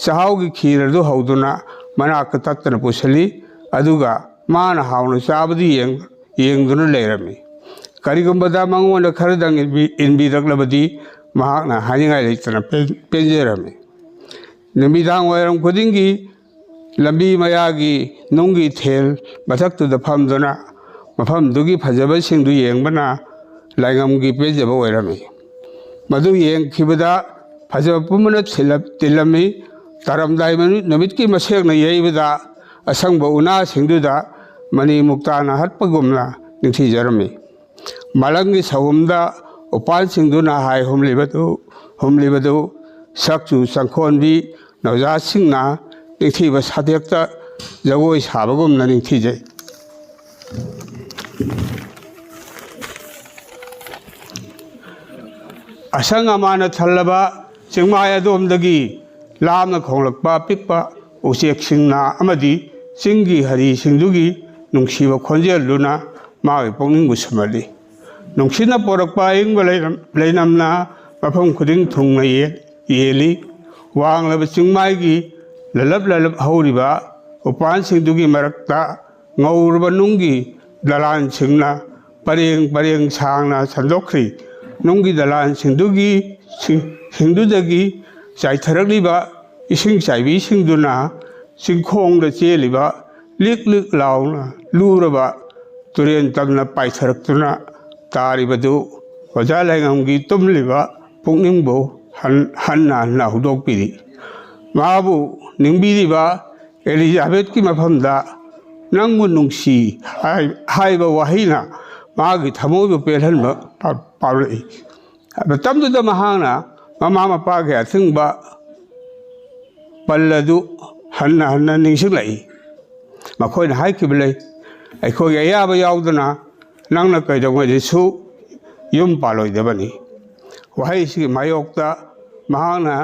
ꯆꯥꯛꯍꯥꯎꯒꯤ ꯈꯤꯔ ꯑꯗꯨ ꯍꯧꯗꯨꯅ ꯃꯅꯥꯛꯇ ꯇꯠꯇꯅ ꯄꯨꯁꯤꯜꯂꯤ, ꯑꯗꯨꯒ ꯃꯥꯅ ꯍꯥꯎꯅ ꯆꯥꯕꯗꯨ ꯌꯦꯡ-, ꯌꯦꯡꯗꯨꯅ ꯂꯩꯔꯝꯃꯤ꯫ ꯀꯔꯤꯒꯨꯝꯕꯗ ꯃꯉꯣꯟꯗ ꯈꯔꯗꯪ ꯏꯟꯕꯤ-, ꯏꯟꯕꯤꯔꯛꯂꯕꯗꯤ ꯃꯍꯥꯛꯅ ꯍꯥꯏꯅꯤꯡꯉꯥꯏ ꯂꯩꯇꯅ ꯄꯦꯟ-, ꯄꯦꯟꯖꯔꯝꯃꯤ꯫ ꯅꯨꯃꯤꯗꯥꯡ ꯋꯥꯏꯔꯝ ꯈꯨꯗꯤꯡꯒꯤ ꯂꯝꯕꯤ ꯃꯌꯥꯒꯤ ꯅꯨꯡꯒꯤ ꯊꯦꯜ ꯃꯊꯛꯇꯨꯗ ꯐꯝꯗꯨꯅ ꯃꯐꯝꯗꯨꯒꯤ ꯐꯖꯕꯁꯤꯡꯗꯨ ꯌꯦꯡꯕꯅ ꯂꯥꯏꯉꯝꯒꯤ ꯄꯦꯟꯖꯕ ꯑꯣꯏꯔꯝꯃꯤ꯫ ꯃꯗꯨ ꯌꯦꯡꯈꯤꯕꯗ ꯐꯖꯕ ꯄꯨꯝꯕꯅ ꯊꯤꯜꯂꯞ-, ꯇꯤꯜꯂꯝꯃꯤ꯫ ꯇꯥꯔꯝꯗꯥꯏ ꯃꯅꯨ-, ꯅꯨꯃꯤꯠꯀꯤ ꯃꯁꯦꯛꯅ ꯌꯩꯕꯗ ꯑꯁꯪꯕ ꯎꯅꯥꯁꯤꯡꯗꯨꯗ ꯃꯅꯤ ꯃꯨꯛꯇꯥꯅ ꯍꯠꯄꯒꯨꯝꯅ ꯅꯤꯡꯊꯤꯖꯔꯝꯃꯤ꯫ ꯃꯂꯪꯒꯤ ꯁꯍꯨꯝꯗ ꯎꯄꯥꯜꯁꯤꯡꯗꯨꯅ ꯍꯥꯏ ꯍꯨꯝꯂꯤꯕꯗꯨ, ꯍꯨꯝꯂꯤꯕꯗꯨ ꯁꯛꯆꯨ ꯆꯪꯈꯣꯟꯕꯤ ꯅꯧꯖꯥꯁꯤꯡꯅ ꯅꯤꯡꯊꯤꯕ ꯁꯥꯊꯦꯛꯇ ꯖꯒꯣꯏ ꯁꯥꯕꯒꯨꯝꯅ ꯅꯤꯡꯊꯤꯖꯩ꯫ ꯑꯁꯪ ꯑꯃꯥꯟꯅ ꯊꯜꯂꯕ ꯆꯤꯡꯃꯥꯏ ꯑꯗꯣꯝꯗꯒꯤ ꯂꯥꯞꯅ ꯈꯣꯡꯂꯛꯄ ꯑꯄꯤꯛꯄ ꯎꯆꯦꯛꯁꯤꯡꯅ ꯑꯃꯗꯤ ꯆꯤꯡꯒꯤ ꯍꯔꯤꯁꯤꯡꯗꯨꯒꯤ ꯅꯨꯡꯁꯤꯕ ꯈꯣꯟꯖꯦꯜꯗꯨꯅ ꯃꯥꯒꯤ ꯄꯨꯛꯅꯤꯡꯕꯨ ꯁꯨꯝꯍꯠꯂꯤ꯫ ꯅꯨꯡꯁꯤꯠꯅ ꯄꯣꯔꯛꯄ ꯑꯏꯪꯕ ꯂꯩꯅꯝ-, ꯂꯩꯅꯝꯅ ꯃꯐꯝ ꯈꯨꯗꯤꯡ ꯊꯨꯡꯅ ꯌꯦ-, ꯌꯦꯜꯂꯤ꯫ ꯋꯥꯡꯂꯕ ꯆꯤꯡꯃꯥꯏꯒꯤ ꯂꯂꯞ ꯂꯂꯞ ꯍꯧꯔꯤꯕ ꯎꯄꯥꯜꯁꯤꯡꯗꯨꯒꯤ ꯃꯔꯛꯇ ꯉꯧꯔꯕ ꯅꯨꯡꯒꯤ ꯗꯂꯥꯟꯁꯤꯡꯅ ꯄꯔꯦꯡ ꯄꯔꯦꯡ ꯁꯥꯡꯅ ꯁꯟꯗꯣꯛꯈ꯭ꯔꯤ꯫ ꯅꯨꯡꯒꯤ ꯗꯂꯥꯟꯁꯤꯡꯗꯨꯒꯤ ꯁꯤꯡ-, ꯁꯤꯡꯗꯨꯗꯒꯤ ꯆꯥꯏꯊꯔꯛꯂꯤꯕ ꯏꯁꯤꯡ ꯆꯥꯏꯕꯤꯁꯤꯡꯗꯨꯅ ꯆꯤꯡꯈꯣꯡꯗ ꯆꯦꯜꯂꯤꯕ ꯂꯤꯛ ꯂꯤꯛ ꯂꯥꯎꯅ ꯂꯨꯔꯕ ꯇꯨꯔꯦꯟ ꯇꯝꯅ ꯄꯥꯏꯊꯔꯛꯇꯨꯅ ꯇꯥꯔꯤꯕꯗꯨ ꯑꯣꯖꯥ ꯂꯥꯏꯉꯝꯒꯤ ꯇꯨꯝꯂꯤꯕ ꯄꯨꯛꯅꯤꯡꯕꯨ ꯍꯟ-, ꯍꯟꯅ ꯍꯟꯅ ꯍꯧꯗꯣꯛꯄꯤꯔꯤ꯫ ꯃꯥꯕꯨ ꯅꯤꯡꯕꯤꯔꯤꯕ ꯑꯦꯂꯤꯖꯥꯕꯦꯠꯀꯤ ꯃꯐꯝꯗ "ꯅꯪꯕꯨ ꯅꯨꯡꯁꯤ" ꯍꯥꯏ-, ꯍꯥꯏꯕ ꯋꯥꯍꯩꯅ ꯃꯥꯒꯤ ꯊꯃꯣꯏꯕꯨ ꯄꯦꯜꯍꯟꯕ ꯄꯥ-, ꯄꯥꯎꯂꯛꯏ꯫ ꯃꯇꯝꯗꯨꯗ ꯃꯍꯥꯛꯅ ꯃꯃꯥ ꯃꯄꯥꯒꯤ ꯑꯊꯤꯡꯕ ꯄꯜ ꯑꯗꯨ ꯍꯟꯅ ꯍꯟꯅ ꯅꯤꯡꯁꯤꯡꯂꯛꯏ꯫ ꯃꯈꯣꯏꯅ ꯍꯥꯏꯈꯤꯕ ꯂꯩ, "ꯑꯩꯈꯣꯏꯒꯤ ꯑꯌꯥꯕ ꯌꯥꯎꯗꯅ ꯅꯪꯅ ꯀꯩꯗꯧꯉꯩꯗꯁꯨ ꯌꯨꯝ ꯄꯥꯜꯂꯣꯏꯗꯕꯅꯤ"꯫ ꯋꯥꯍꯩꯁꯤꯒꯤ ꯃꯥꯌꯣꯛꯇ ꯃꯍꯥꯛꯅ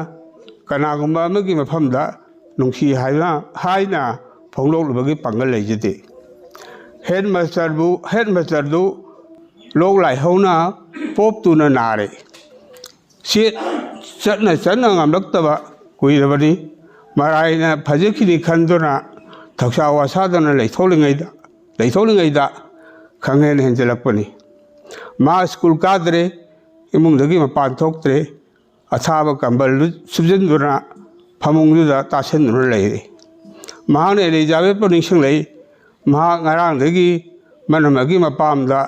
ꯀꯅꯥꯒꯨꯝꯕ ꯑꯃꯒꯤ ꯃꯐꯝꯗ "ꯅꯨꯡꯁꯤ" ꯍꯥꯏꯅ, ꯍꯥꯏꯅ ꯐꯣꯡꯗꯣꯛꯂꯨꯕꯒꯤ ꯄꯥꯡꯒꯜ ꯂꯩꯖꯗꯦ꯫ ꯍꯦꯗꯃꯥꯁꯇꯔꯕꯨ, ꯍꯦꯗꯃꯥꯁꯇꯔꯗꯨ ꯂꯣꯛ ꯂꯥꯏꯍꯧꯅ ꯄꯣꯞ ꯇꯨꯅ ꯅꯥꯔꯦ꯫ ꯆꯦ-, ꯆꯠꯅ ꯆꯠꯅ ꯉꯝꯂꯛꯇꯕ ꯀꯨꯏꯔꯕꯅꯤ꯫ ꯃꯔꯥꯏꯅ ꯐꯖꯈꯤꯅꯤ ꯈꯟꯗꯨꯅ ꯊꯧꯁꯥ ꯋꯥꯁꯥꯗꯅ ꯂꯩꯊꯣꯛꯂꯤꯉꯩꯗ, ꯂꯩꯊꯣꯛꯂꯤꯉꯩꯗ ꯈꯪꯍꯦꯟ ꯍꯦꯟꯖꯜꯂꯛꯄꯅꯤ꯫ ꯃꯥ ꯁ꯭ꯀꯨꯜ ꯀꯥꯗ꯭ꯔꯦ, ꯏꯃꯨꯡꯗꯒꯤ ꯃꯄꯥꯟ ꯊꯣꯛꯇ꯭ꯔꯦ꯫ ꯑꯊꯥꯕ ꯀꯝꯕꯜꯗꯨ ꯁꯨꯞꯆꯤꯟꯗꯨꯅ ꯐꯃꯨꯡꯗꯨꯗ ꯇꯥꯁꯤꯟꯗꯨꯅ ꯂꯩꯔꯦ꯫ ꯃꯍꯥꯛꯅ ꯑꯦꯂꯤꯖꯥꯕꯦꯠꯄꯨ ꯅꯤꯡꯁꯤꯡꯂꯛꯏ꯫ ꯃꯍꯥꯛ ꯉꯔꯥꯡꯗꯒꯤ ꯃꯅꯝ ꯑꯃꯒꯤ ꯃꯄꯥꯝꯗ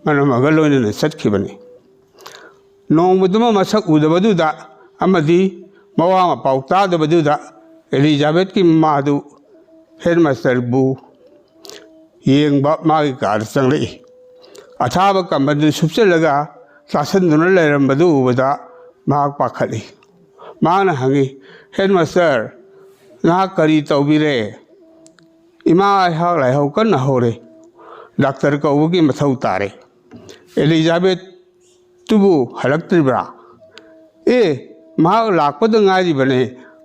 ꯃꯅꯝ ꯑꯃꯒ ꯂꯣꯏꯅꯅ ꯆꯠꯈꯤꯕꯅꯤ꯫ ꯅꯣꯡꯃꯗꯨꯃ ꯃꯁꯛ ꯎꯗꯕꯗꯨꯗ ꯑꯃꯗꯤ ꯃꯋꯥ ꯃꯄꯥꯎ ꯇꯥꯗꯕꯗꯨꯗ ꯑꯦꯂꯤꯖꯥꯕꯦꯠꯀꯤ ꯃꯃꯥꯗꯨ ꯍꯦꯗꯃꯥꯁꯇꯔꯕꯨ ꯌꯦꯡꯕ ꯃꯥꯒꯤ ꯀꯥꯗ ꯆꯪꯂꯛꯏ꯫ ꯑꯊꯥꯕ ꯀꯝꯕꯜꯗꯨ ꯁꯨꯞꯆꯜꯂꯒ ꯆꯥꯁꯤꯟꯗꯨꯅ ꯂꯩꯔꯝꯕꯗꯨ ꯎꯕꯗ ꯃꯍꯥꯛ ꯄꯥꯈꯠꯂꯤ꯫ ꯃꯍꯥꯛꯅ ꯍꯪꯉꯤ, "ꯍꯦꯗ ꯃꯥꯁꯇꯔ, ꯅꯍꯥꯛ ꯀꯔꯤ ꯇꯧꯕꯤꯔꯦ?" "ꯏꯃꯥ, ꯑꯩꯍꯥꯛ ꯂꯥꯏꯍꯧ ꯀꯟꯅ ꯍꯧꯔꯦ꯫ ꯗꯥꯛꯇꯔ ꯀꯧꯕꯒꯤ ꯃꯊꯧ ꯇꯥꯔꯦ꯫" "ꯑꯦꯂꯤꯖꯥꯕꯦꯠꯇꯨꯕꯨ ꯍꯜꯂꯛꯇ꯭ꯔꯤꯕ꯭ꯔꯥ?" "ꯑꯦ, ꯃꯍꯥꯛ ꯂꯥꯛꯄꯗ ꯉꯥꯏꯔꯤꯕꯅꯦ,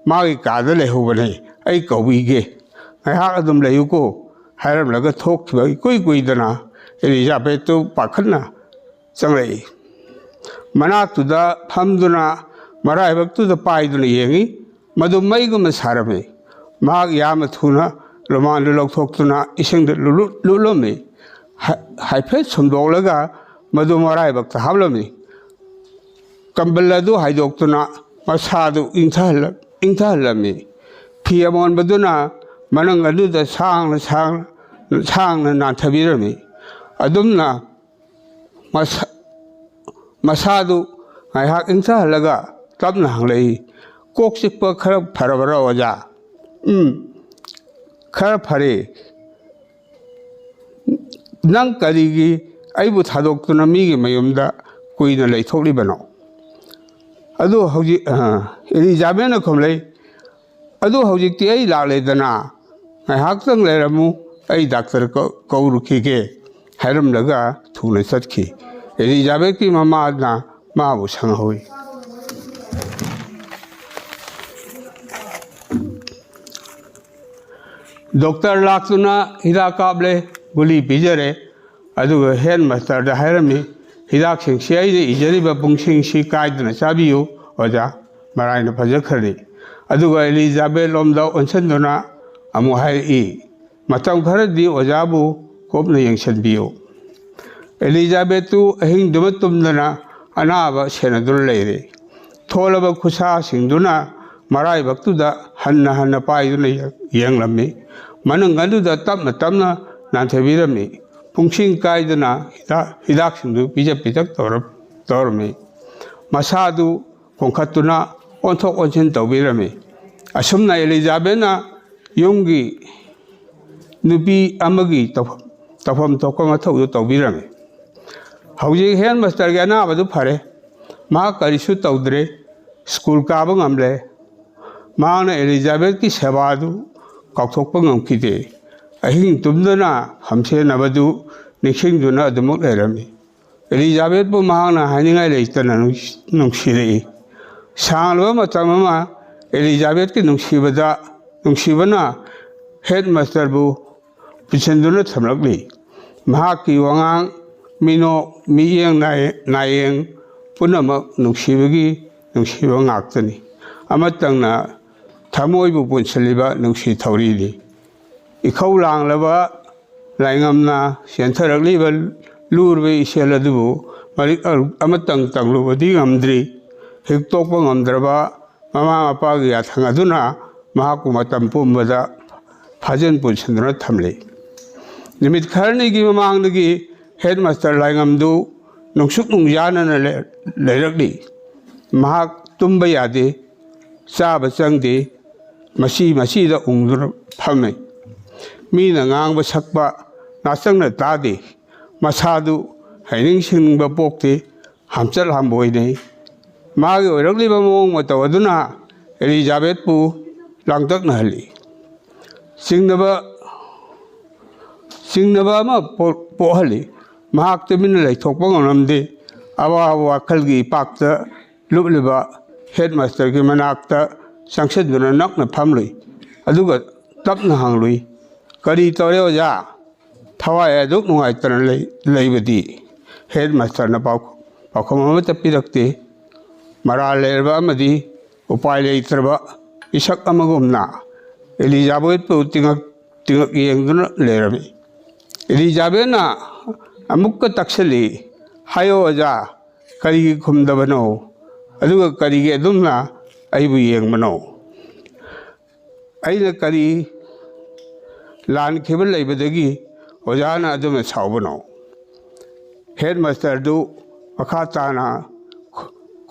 ꯃꯥꯒꯤ ꯀꯥꯗ ꯂꯩꯍꯧꯕꯅꯦ, ꯑꯩ ꯀꯧꯕꯤꯒꯦ, ꯉꯥꯏꯍꯥꯛ ꯑꯗꯨꯝ ꯂꯩꯌꯨꯀꯣ" ꯍꯥꯏꯔꯝꯂꯒ ꯊꯣꯛꯈꯤꯕ ꯏꯀꯨꯏ ꯀꯨꯏꯗꯅ ꯑꯦꯂꯤꯖꯥꯕꯦꯠꯇꯨ ꯄꯥꯈꯠꯅ ꯆꯪꯂꯛꯏ꯫ ꯃꯅꯥꯛꯇꯨꯗ ꯐꯝꯗꯨꯅ ꯃꯔꯥꯏꯕꯛꯇꯨꯗ ꯄꯥꯏꯗꯨꯅ ꯌꯦꯡꯉꯤ꯫ ꯃꯗꯨ ꯃꯩꯒꯨꯝꯅ ꯁꯥꯔꯝꯃꯤ꯫ ꯃꯍꯥꯛ ꯌꯥꯝꯅ ꯊꯨꯅ ꯔꯨꯃꯥꯟꯗꯨ ꯂꯧꯊꯣꯛꯇꯨꯅ ꯏꯁꯤꯡꯗ ꯂꯨꯞꯂꯨ-, ꯂꯨꯞꯂꯝꯃꯤ꯫ ꯍꯥ-, ꯍꯥꯏꯐꯦꯠ ꯁꯨꯝꯗꯣꯛꯂꯒ ꯃꯗꯨ ꯃꯔꯥꯏꯕꯛꯇ ꯍꯥꯞꯂꯝꯃꯤ꯫ ꯀꯝꯕꯜ ꯑꯗꯨ ꯍꯥꯏꯗꯣꯛꯇꯨꯅ ꯃꯁꯥꯗꯨ ꯏꯪꯊꯍꯜꯂ-, ꯏꯪꯊꯍꯜꯂꯝꯃꯤ꯫ ꯐꯤ ꯑꯃꯣꯟꯕꯗꯨꯅ ꯃꯅꯪ ꯑꯗꯨꯗ ꯁꯥꯡꯅ, ꯁꯥꯡꯅ, ꯁꯥꯡꯅ ꯅꯥꯟꯊꯕꯤꯔꯝꯃꯤ꯫ ꯑꯗꯨꯝꯅ ꯃꯁꯥ-, ꯃꯁꯥꯗꯨ ꯉꯥꯏꯍꯥꯛ ꯏꯪꯊꯍꯜꯂꯒ ꯇꯞꯅ ꯍꯪꯂꯛꯏ, "ꯀꯣꯛ ꯆꯤꯛꯄ ꯈꯔ ꯐꯔꯕꯔꯥ, ꯑꯣꯖꯥ?" "ꯎꯝ, ꯈꯔ ꯐꯔꯦ꯫ ꯅꯪ ꯀꯔꯤꯒꯤ ꯑꯩꯕꯨ ꯊꯥꯗꯣꯛꯇꯨꯅ ꯃꯤꯒꯤ ꯃꯌꯨꯝꯗ ꯀꯨꯏꯅ ꯂꯩꯊꯣꯛꯂꯤꯕꯅꯣ?" ꯑꯗꯨ ꯍꯧꯖꯤꯛ, ꯑ, ꯑꯦꯂꯤꯖꯥꯕꯦꯠꯅ ꯈꯨꯝꯂꯛꯏ, "ꯑꯗꯨ ꯍꯧꯖꯤꯛꯇꯤ ꯑꯩ ꯂꯥꯛꯂꯦꯗꯅ, ꯉꯥꯏꯍꯥꯛꯇꯪ ꯂꯩꯔꯝꯃꯨ, ꯑꯩ ꯗꯥꯛꯇꯔ ꯀꯧ-, ꯀꯧꯔꯨꯈꯤꯒꯦ" ꯍꯥꯏꯔꯝꯂꯒ ꯊꯨꯅ ꯆꯠꯈꯤ꯫ ꯑꯦꯂꯤꯖꯥꯕꯦꯠꯀꯤ ꯃꯃꯥꯅ ꯃꯥꯕꯨ ꯁꯪꯍꯧꯏ꯫ ꯗꯣꯛꯇꯔ ꯂꯥꯛꯇꯨꯅ ꯍꯤꯗꯥꯛ ꯀꯥꯞꯂꯦ, ꯒꯨꯂꯤ ꯄꯤꯖꯔꯦ, ꯑꯗꯨꯒ ꯍꯦꯗ ꯃꯥꯁꯇꯔꯗ ꯍꯥꯏꯔꯝꯃꯤ, "ꯍꯤꯗꯥꯛꯁꯤꯡꯁꯤ ꯑꯩꯅ ꯏꯖꯔꯤꯕ ꯄꯨꯡꯁꯤꯡꯁꯤ ꯀꯥꯏꯗꯅ ꯆꯥꯕꯤꯌꯨ ꯑꯣꯖꯥ, ꯃꯔꯥꯏꯅ ꯐꯖꯈ꯭ꯔꯅꯤ"꯫ ꯑꯗꯨꯒ ꯑꯦꯂꯤꯖꯥꯕꯦꯠ ꯂꯣꯝꯗ ꯑꯣꯟꯁꯤꯟꯗꯨꯅ ꯑꯃꯨꯛ ꯍꯥꯏꯔꯛꯏ, "ꯃꯇꯝ ꯈꯔꯗꯤ ꯑꯣꯖꯥꯕꯨ ꯀꯨꯞꯅ ꯌꯦꯡꯁꯤꯟꯕꯤꯌꯨ"꯫ ꯑꯦꯂꯤꯖꯥꯕꯦꯠꯇꯨ ꯑꯍꯤꯡꯗꯨꯃ ꯇꯨꯝꯗꯅ ꯑꯅꯥꯕ ꯁꯦꯟꯅꯗꯨꯅ ꯂꯩꯔꯦ꯫ ꯊꯣꯜꯂꯕ ꯈꯨꯠꯁꯥꯁꯤꯡꯗꯨꯅ ꯃꯔꯥꯏꯕꯛꯇꯨꯗ ꯍꯟꯅ ꯍꯟꯅ ꯄꯥꯏꯗꯨꯅ ꯌꯦꯡꯂꯝꯃꯤ꯫ ꯃꯅꯨꯡ ꯑꯗꯨꯗ ꯇꯞꯅ ꯇꯞꯅ ꯅꯥꯟꯊꯕꯤꯔꯝꯃꯤ꯫ ꯄꯨꯡꯁꯤꯡ ꯀꯥꯏꯗꯅ ꯍꯤꯗꯥꯛ, ꯍꯤꯗꯥꯛꯁꯤꯡꯗꯨ ꯄꯤꯖ ꯄꯤꯊꯛ ꯇꯧꯔ-, ꯇꯧꯔꯝꯃꯤ꯫ ꯃꯁꯥꯗꯨ ꯀꯣꯟꯈꯠꯇꯨꯅ ꯑꯣꯟꯊꯣꯛ ꯑꯣꯟꯁꯤꯟ ꯇꯧꯕꯤꯔꯝꯃꯤ꯫ ꯑꯁꯨꯝꯅ ꯑꯦꯂꯤꯖꯥꯕꯦꯠꯅ ꯌꯨꯝꯒꯤ ꯅꯨꯄꯤ ꯑꯃꯒꯤ ꯇꯧꯐꯝ ꯊꯣꯛꯄ ꯃꯊꯧꯗꯨ ꯇꯧꯕꯤꯔꯝꯃꯤ꯫ ꯍꯧꯖꯤꯛ ꯍꯦꯗ ꯃꯥꯁꯇꯔꯒꯤ ꯑꯅꯥꯕꯗꯨ ꯐꯔꯦ꯫ ꯃꯍꯥꯛ ꯀꯔꯤꯁꯨ ꯇꯧꯗ꯭ꯔꯦ꯫ ꯁ꯭ꯀꯨꯜ ꯀꯥꯕ ꯉꯝꯂꯦ꯫ ꯃꯍꯥꯛꯅ ꯑꯦꯂꯤꯖꯥꯕꯦꯠꯀꯤ ꯁꯦꯕꯥꯗꯨ ꯀꯥꯎꯊꯣꯛꯄ ꯉꯝꯈꯤꯗꯦ꯫ ꯑꯍꯤꯡ ꯇꯨꯝꯗꯅ ꯍꯝꯁꯦꯟꯅꯕꯗꯨ ꯅꯤꯡꯁꯤꯡꯗꯨꯅ ꯑꯗꯨꯃꯛ ꯂꯩꯔꯝꯃꯤ꯫ ꯑꯦꯂꯤꯖꯥꯕꯦꯠꯄꯨ ꯃꯍꯥꯛꯅ ꯍꯥꯏꯅꯤꯡꯉꯥꯏ ꯂꯩꯇꯅ ꯅꯨꯡꯁꯤꯔꯛꯏ꯫ ꯁꯥꯡꯂꯕ ꯃꯇꯝ ꯑꯃ ꯑꯦꯂꯤꯖꯥꯕꯦꯠꯀꯤ ꯅꯨꯡꯁꯤꯕꯗ ꯅꯨꯡꯁꯤꯕꯅ ꯍꯦꯗ ꯃꯥꯁꯇꯔꯕꯨ ꯄꯨꯟꯁꯤꯟꯗꯨꯅ ꯊꯝꯂꯛꯂꯤ꯫ ꯃꯍꯥꯛꯀꯤ ꯋꯥꯉꯥꯡ, ꯃꯤꯅꯣꯛ, ꯃꯤꯠꯌꯦꯡ, ꯅꯥꯌꯦꯡ ꯄꯨꯝꯅꯃꯛ ꯅꯨꯡꯁꯤꯕꯒꯤ ꯅꯨꯡꯁꯤꯕ ꯉꯥꯛꯇꯅꯤ꯫ ꯑꯃꯇꯪꯅ ꯊꯃꯣꯏꯕꯨ ꯄꯨꯟꯁꯤꯜꯂꯤꯕ ꯅꯨꯡꯁꯤ ꯊꯧꯔꯤꯅꯤ꯫ ꯏꯈꯧ ꯂꯥꯡꯂꯕ ꯂꯥꯏꯉꯝꯅ ꯆꯦꯟꯊꯔꯛꯂꯤꯕ ꯂꯨꯔꯕ ꯏꯆꯦꯜ ꯑꯗꯨꯕꯨ ꯃꯔꯤꯛ ꯑꯃꯇꯪ ꯇꯪꯂꯨꯕꯗꯤ ꯉꯝꯗ꯭ꯔꯤ꯫ ꯍꯤꯛꯇꯣꯛꯄ ꯉꯝꯗ꯭ꯔꯕ ꯃꯃꯥ ꯃꯄꯥꯒꯤ ꯌꯥꯊꯪ ꯑꯗꯨꯅ ꯃꯍꯥꯛꯄꯨ ꯃꯇꯝ ꯄꯨꯝꯕꯗ ꯐꯥꯖꯤꯟ ꯄꯨꯟꯁꯤꯟꯗꯨꯅ ꯊꯝꯂꯤ꯫ ꯅꯨꯃꯤꯠ ꯈꯔꯅꯤꯒꯤ ꯃꯃꯥꯡꯗꯒꯤ ꯍꯦꯗ ꯃꯥꯁꯇꯔ ꯂꯥꯏꯉꯝꯗꯨ ꯅꯨꯡꯁꯨꯛ ꯅꯨꯡꯖꯥꯅꯅ ꯂꯩꯔꯛꯂꯤ꯫ ꯃꯍꯥꯛ ꯇꯨꯝꯕ ꯌꯥꯗꯦ, ꯆꯥꯕ ꯆꯪꯗꯦ, ꯃꯁꯤ ꯃꯁꯤꯗ ꯎꯪꯗꯨꯅ ꯐꯝꯃꯤ꯫ ꯃꯤꯅ ꯉꯥꯡꯕ ꯁꯛꯄ ꯅꯥꯆꯪꯅ ꯇꯥꯗꯦ꯫ ꯃꯁꯥꯗꯨ ꯍꯩꯅꯤꯡ ꯁꯤꯡꯅꯤꯡꯕ ꯄꯣꯛꯇꯦ꯫ ꯍꯥꯝꯆꯠ ꯍꯥꯝꯕꯣꯏꯅꯩ꯫ ꯃꯥꯒꯤ ꯑꯣꯏꯔꯛꯂꯤꯕ ꯃꯑꯣꯡ ꯃꯇꯧ ꯑꯗꯨꯅ ꯑꯦꯂꯤꯖꯥꯕꯦꯠꯄꯨ ꯂꯥꯡꯇꯛꯅꯍꯜꯂꯤ꯫ ꯆꯤꯡꯅꯕ ꯆꯤꯡꯅꯕ ꯑꯃ ꯄꯣꯛꯍꯜꯂꯤ꯫ ꯃꯍꯥꯛ ꯇꯨꯃꯤꯟꯅ ꯂꯩꯊꯣꯛꯄ ꯉꯝꯂꯝꯗꯦ꯫ ꯑꯋꯥꯕ ꯋꯥꯈꯜꯒꯤ ꯏꯄꯥꯛꯇ ꯂꯨꯞꯂꯤꯕ ꯍꯦꯗ ꯃꯥꯁꯇꯔꯒꯤ ꯃꯅꯥꯛꯇ ꯆꯪꯁꯤꯟꯗꯨꯅ ꯅꯛꯅ ꯐꯝꯂꯨꯏ꯫ ꯑꯗꯨꯒ ꯇꯞꯅ ꯍꯪꯂꯨꯏ, "ꯀꯔꯤ ꯇꯧꯔꯦ ꯑꯣꯖꯥ? ꯊꯋꯥꯏ ꯑꯗꯨꯛ ꯅꯨꯡꯉꯥꯏꯇꯅ ꯂꯩꯕꯗꯤ?" ꯍꯦꯗ ꯃꯥꯁꯇꯔꯅ ꯄꯥꯎꯈꯨꯝ ꯑꯃꯠꯇ ꯄꯤꯔꯛꯇꯦ꯫ ꯃꯔꯥꯜ ꯂꯩꯔꯕ ꯑꯃꯗꯤ ꯎꯄꯥꯏ ꯂꯩꯇ꯭ꯔꯕ ꯃꯤꯁꯛ ꯑꯃꯒꯨꯝꯅ ꯑꯦꯂꯤꯖꯥꯕꯦꯠꯄꯨ ꯇꯤꯉꯛ ꯇꯤꯉꯛ ꯌꯦꯡꯗꯨꯅ ꯂꯩꯔꯝꯃꯤ꯫ ꯑꯦꯂꯤꯖꯥꯕꯦꯠꯅ ꯑꯃꯨꯛꯀ ꯇꯛꯁꯤꯜꯂꯤ, "ꯍꯥꯏꯌꯣ ꯑꯣꯖꯥ, ꯀꯔꯤꯒꯤ ꯈꯨꯝꯗꯕꯅꯣ? ꯑꯗꯨꯒ ꯀꯔꯤꯒꯤ ꯑꯗꯨꯝꯅ ꯑꯩꯕꯨ ꯌꯦꯡꯕꯅꯣ? ꯑꯩꯅ ꯀꯔꯤ ꯂꯥꯟꯈꯤꯕ ꯂꯩꯕꯗꯒꯤ ꯑꯣꯖꯥꯅ ꯑꯗꯨꯝꯅ ꯁꯥꯎꯕꯅꯣ?" ꯍꯦꯗ ꯃꯥꯁꯇꯔꯗꯨ ꯃꯈꯥ ꯇꯥꯅ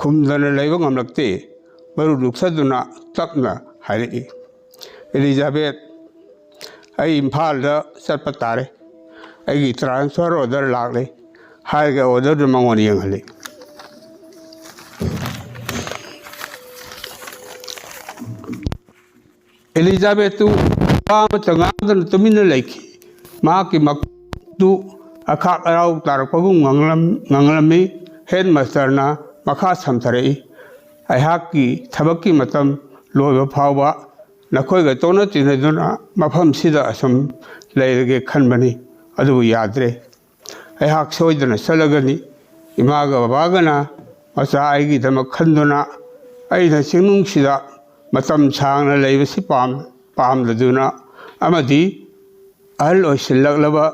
ꯈꯨꯝꯗꯅ ꯂꯩꯕ ꯉꯝꯂꯛꯇꯦ꯫ ꯃꯔꯨ ꯂꯨꯛꯊꯗꯨꯅ ꯇꯞꯅ ꯍꯥꯏꯔꯛꯏ, "ꯑꯦꯂꯤꯖꯥꯕꯦꯠ, ꯑꯩ ꯏꯝꯐꯥꯜꯗ ꯆꯠꯄ ꯇꯥꯔꯦ꯫ ꯑꯩꯒꯤ transfer order ꯂꯥꯛꯂꯦ" ꯍꯥꯏꯔꯒ orderꯗꯨ ꯃꯉꯣꯟꯗ ꯌꯦꯡꯍꯜꯂꯤ꯫ ꯑꯦꯂꯤꯖꯥꯕꯦꯠꯇꯨ ꯋꯥ ꯑꯃꯠꯇ ꯉꯥꯡꯗꯅ ꯇꯨꯃꯤꯟꯅ ꯂꯩꯈꯤ꯫ ꯃꯍꯥꯛꯀꯤ ꯃꯀꯣꯛꯇꯨ ꯑꯈꯥꯛ ꯑꯔꯥꯎ ꯇꯥꯔꯛꯄꯒꯨꯝ ꯉꯥꯡꯂꯝ-, ꯉꯥꯡꯂꯝꯃꯤ꯫ ꯍꯦꯗꯃꯥꯁꯇꯔꯅ ꯃꯈꯥ ꯁꯝꯊꯔꯛꯏ, "ꯑꯩꯍꯥꯛꯀꯤ ꯊꯕꯛꯀꯤ ꯃꯇꯝ ꯂꯣꯏꯕ ꯐꯥꯎꯕ ꯅꯈꯣꯏꯒ ꯇꯣꯠꯅ ꯇꯤꯟꯅꯗꯨꯅ ꯃꯐꯝꯁꯤꯗ ꯑꯁꯨꯝ ꯂꯩꯔꯒꯦ ꯈꯟꯕꯅꯤ, ꯑꯗꯨꯕꯨ ꯌꯥꯗ꯭ꯔꯦ꯫ ꯑꯩꯍꯥꯛ ꯁꯣꯏꯗꯅ ꯆꯠꯂꯒꯅꯤ꯫ ꯏꯃꯥꯒ ꯕꯕꯥꯒꯅ ꯃꯆꯥ ꯑꯩꯒꯤꯗꯃꯛ ꯈꯟꯗꯨꯅ ꯑꯩꯅ ꯆꯤꯡꯅꯨꯡꯁꯤꯗ ꯃꯇꯝ ꯁꯥꯡꯅ ꯂꯩꯕꯁꯤ ꯄꯥꯝ-, ꯄꯥꯝꯂꯗꯨꯅ ꯑꯃꯗꯤ ꯑꯍꯜ ꯑꯣꯏꯁꯤꯜꯂꯛꯂꯕ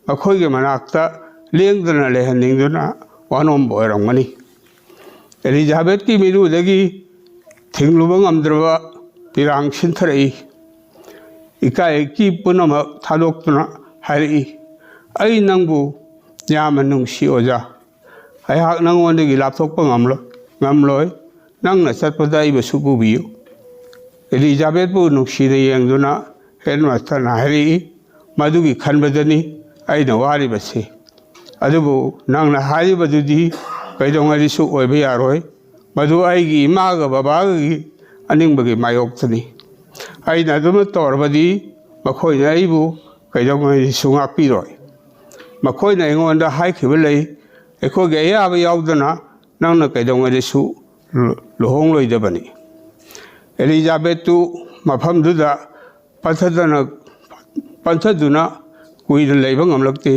ꯃꯈꯣꯏꯒꯤ ꯃꯅꯥꯛꯇ ꯂꯦꯡꯗꯅ ꯂꯩꯍꯟꯅꯤꯡꯗꯨꯅ ꯋꯥꯅꯣꯝꯕ ꯑꯣꯏꯔꯝꯒꯅꯤ"꯫ ꯑꯦꯂꯤꯖꯥꯕꯦꯠꯀꯤ ꯃꯤꯔꯨꯗꯒꯤ ꯊꯤꯡꯂꯨꯕ ꯉꯝꯗ꯭ꯔꯕ ꯄꯤꯔꯥꯡ ꯁꯤꯟꯊꯔꯛꯏ꯫ ꯏꯀꯥꯏ ꯏꯀꯤ ꯄꯨꯝꯅꯃꯛ ꯊꯥꯗꯣꯛꯇꯨꯅ ꯍꯥꯏꯔꯛꯏ, "ꯑꯩ ꯅꯪꯕꯨ ꯌꯥꯝꯅ ꯅꯨꯡꯁꯤ, ꯑꯣꯖꯥ꯫ ꯑꯩꯍꯥꯛ ꯅꯪꯉꯣꯟꯗꯒꯤ ꯂꯥꯞꯊꯣꯛꯄ ꯉꯝꯂꯣꯏ, ꯉꯝꯂꯣꯏ꯫ ꯅꯪꯅ ꯆꯠꯄꯗ ꯑꯩꯕꯨꯁꯨ ꯄꯨꯕꯤꯌꯨ"꯫ ꯑꯦꯂꯤꯖꯥꯕꯦꯠꯄꯨ ꯅꯨꯡꯁꯤꯅ ꯌꯦꯡꯗꯨꯅ ꯍꯦꯗꯃꯥꯁꯇꯔꯅ ꯍꯥꯏꯔꯛꯏ, "ꯃꯗꯨꯒꯤ ꯈꯟꯕꯗꯅꯤ ꯑꯩꯅ ꯋꯥꯔꯤꯕꯁꯤ꯫ ꯑꯗꯨꯕꯨ ꯅꯪꯅ ꯍꯥꯏꯔꯤꯕꯗꯨꯗꯤ ꯀꯩꯗꯧꯉꯩꯗꯁꯨ ꯑꯣꯏꯕ ꯌꯥꯔꯣꯏ꯫ ꯃꯗꯨ ꯑꯩꯒꯤ ꯏꯃꯥꯒ ꯕꯕꯥꯒꯒꯤ ꯑꯅꯤꯡꯕꯒꯤ ꯃꯥꯌꯣꯛꯇꯅꯤ꯫ ꯑꯩꯅ ꯑꯗꯨꯃꯛ ꯇꯧꯔꯕꯗꯤ ꯃꯈꯣꯏꯅ ꯑꯩꯕꯨ ꯀꯩꯗꯧꯉꯩꯗꯁꯨ ꯉꯥꯛꯄꯤꯔꯣꯏ꯫ ꯃꯈꯣꯏꯅ ꯑꯩꯉꯣꯟꯗ ꯍꯥꯏꯈꯤꯕ ꯂꯩ, ꯑꯩꯈꯣꯏꯒꯤ ꯑꯌꯥꯕ ꯌꯥꯎꯗꯅ ꯅꯪꯅ ꯀꯩꯗꯧꯉꯩꯗꯁꯨ ꯂꯨ-, ꯂꯨꯍꯣꯡꯂꯣꯏꯗꯕꯅꯤ"꯫ ꯑꯦꯂꯤꯖꯥꯕꯦꯠꯇꯨ ꯃꯐꯝꯗꯨꯗ ꯄꯟꯊꯗꯅ, ꯄꯟꯊꯗꯨꯅ ꯀꯨꯏꯅ ꯂꯩꯕ ꯉꯝꯂꯛꯇꯦ꯫